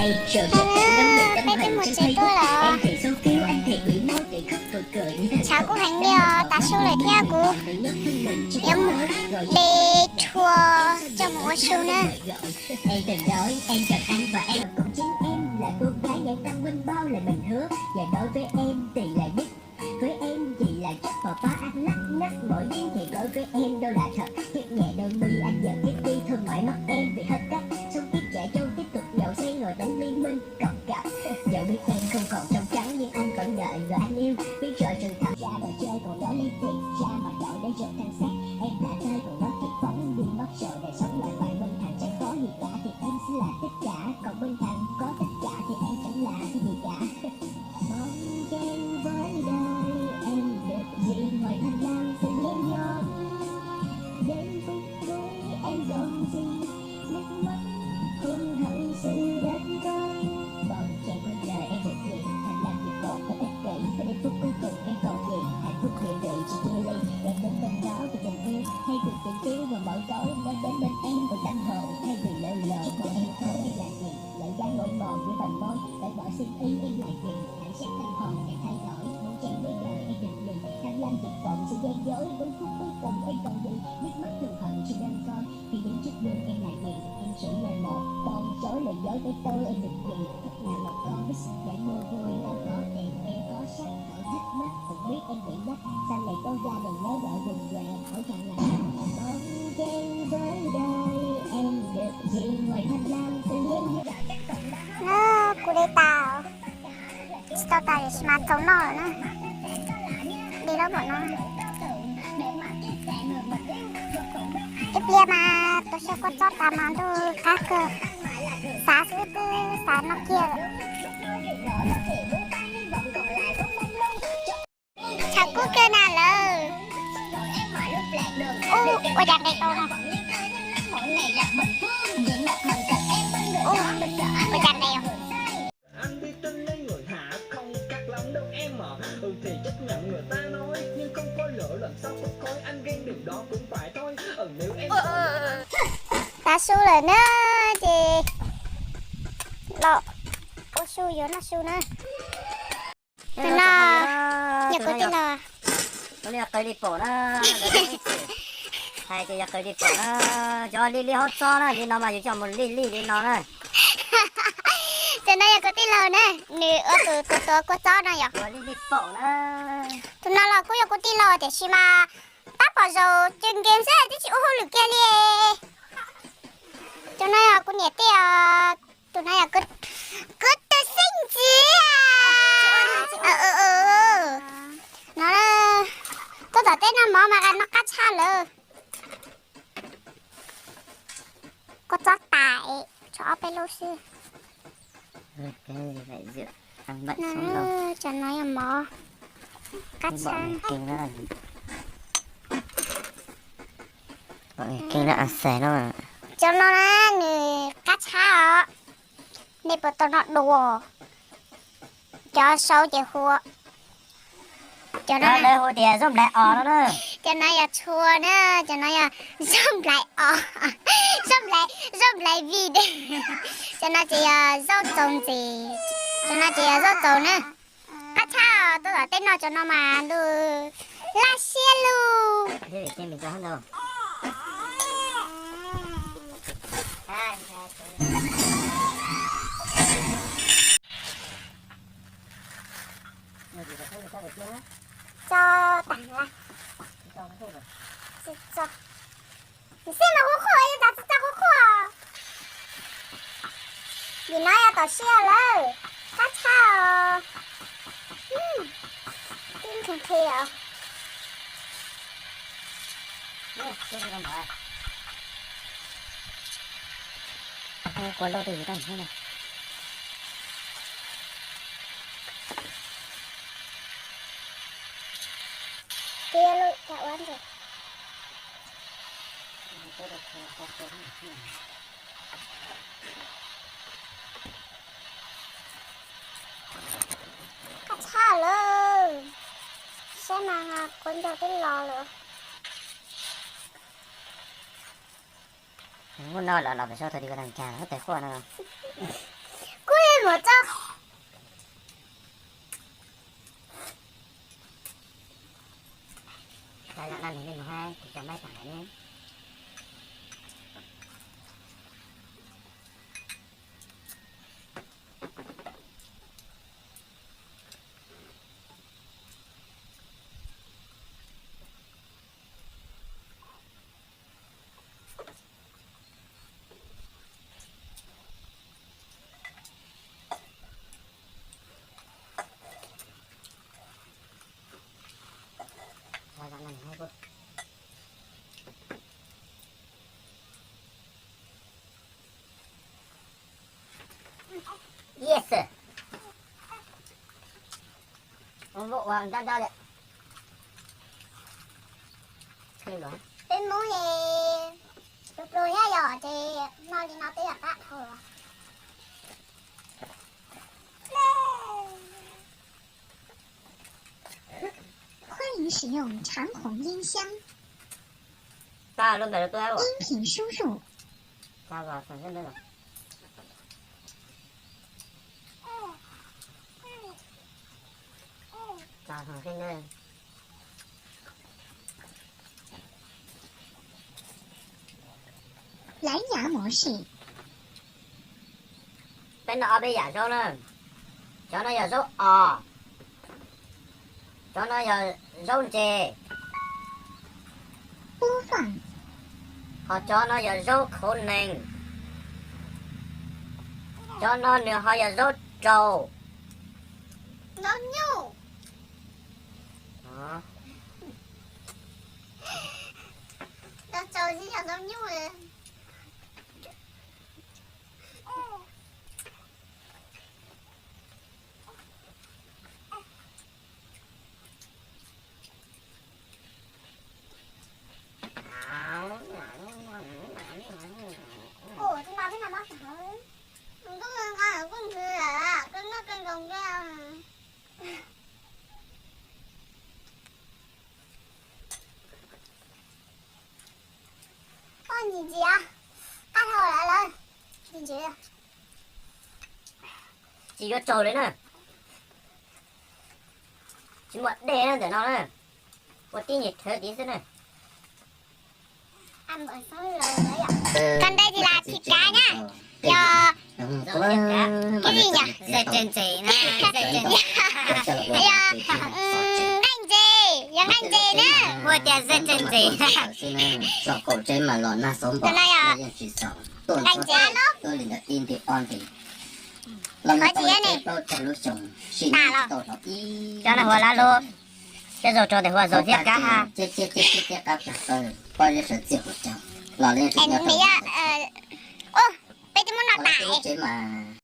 Peb twb mus tsev tuaj lawm. Tshav kub heev li os, tav su lawm thiab kuv yuav mus de tshua coj mus ua su na. Kuv de tas, tsis tau tas, tsis mas txaus noj lawm na. De lab npaum no. Ib pliag mas tuaj saib kua txob tas mas ntuj qab kawg. Xav xwb twb xav noj kiag lawm. Tshav kub kawg na lawm. Ua cas nqis tau no? Ua cas nqis? Tav su lawm na, ces los ua su yuav noj su na. Tus no yog kuv tij laug. Tus no yog qw li pom na. Hais tias yog qw li pom na. Cov li li hauv txob na, li no mas yus coj mus li li li no na. Tus no yog kuv tij laug na, nws ua tus tuav tuav kua txob no yom. Ua li li pom na. Tus no los kuj yog kuv tij laug tiam sis mas tab pom zaum ces nkees xwb twb tsis ua hauj lwm kiag li. Tus no yog kuv niam tij os. Tus no yog kuv tus xeeb ntxwv. No, tuaj tom teb noj mov mas noj qab tshaj lawm. Kua txob tas, tshuav ob peb lub xwb. Cov no yog mov qab tshaj. Cov no na nws qab tshaj os. Nej puas tau noj dua? Cov sau ces hu, cov no hu tias zaub nplai os no na. Cov no yog tshua na, cov no yog zaub nplai os, zaub nplai, zaub nplai vij. Cov no ces yog zaub txaus ntxiv, cov no ces yog zaub txaus na. Qab tshaj, tuaj tom teb noj cov no mas ntuj laj siab lug. Tso tag, tso. Xij mas qhuav qhuav, yog tas tsis tau qhuav qhuav. Vim no yog tom sia lawm, qab tshaj os. Twb nqhis nqhis os. Kua lauj twg tau thiab na. Tiag lawm, tau ua ntawd. Qab tshaj lawm. Saib mas, kua ntxoog twb los lawm. Muab noj los los pem saib thaum twg koj tau cas lawm tes quaj no. Kuv Yes. Ua ua nrab nrab li. Peb Hmoob es pluag pluag thiab yog ces no li no twb yog qab dhau. 欢迎使用长虹音箱。 Tag lub ntawd tuaj. 音频输入。 Tag los. Tag los. 蓝牙模式。 Peb noj ob peb yam zaub na. Cov no yog zaub os. Cov no yog zaub ntses. 播放。 Ho cov no yog zaub qhauv nees. Cov no nws ho yog zaub rau. Zaub nyuj. Zaub rau thiab yog zaub nyuj. Ntsis ntsis, qab dhau lawm. Ntsis ntsis. Tsis yuav tsaug li na. Tsis muaj dej na ntawm no na. Ua tib nyuag thawv tid xwb na. Koj ntawd tsis yog thib kav na, yog ib yam, yog nqaij ntses, yog nqaij ntses na. Hu tias zaj tseem ntxim. Tus no yog nqaij ntses. Qhov tsis ne, tas los. Cov no hu lab lub, cov zaug rau tes hu zaug thiab kab ha. Es nws yog, ub, peb twb muab noj tas.